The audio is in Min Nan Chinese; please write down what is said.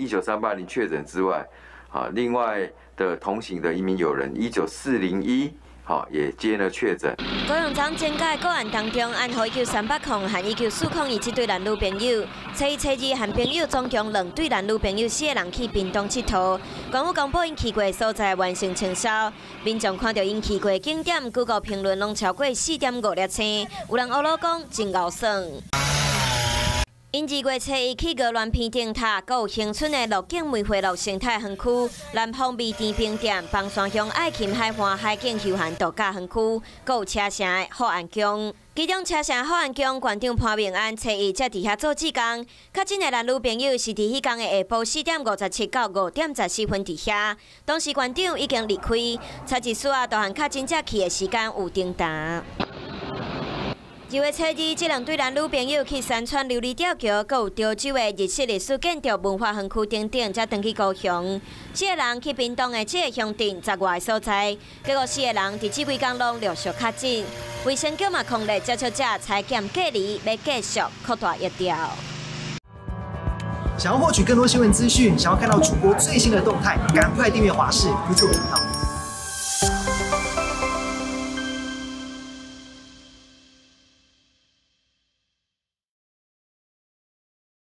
19380確診之外，啊，另外的同行的一名友人19401，好，也接了確診。高雄昨增加個案當中，按號19380和19401這對男女朋友，初一、初二和朋友總共兩對男女朋友四個人去屏東𨑨迌。官府公布𪜶去過所在完成清掃，民眾看著𪜶去過景點，Google 評論攏超過4.5粒星，有人烏魯講真𠢕耍。𪜶2月初1去鵝鑾鼻燈塔，閣有恆春的鹿景梅花鹿生態園區、南方味甜冰店、枋山鄉愛琴海岸海景休閒度假園區，閣有車城的福安宮。其中車城福安宮館長潘明安初一才佇遐做志工，確診的男女朋友是佇彼工的下晡4點57到5點14分佇遐，當時館長已經離開，查一絲仔都和確診者去的時間有重疊。2月初2，這兩對男女朋友去三川琉璃吊橋，閣有潮州的日式歷史建築文化園區等等，才轉去高雄。四個人去屏東的這個鄉鎮十外個所在，結果四個人佇這幾工攏陸續確診。衛生局嘛匡列接觸者採檢隔離，欲繼續擴大疫調。想要獲取更多新聞資訊，想要看到主播最新的動態，趕快訂閱華視 YouTube 頻道。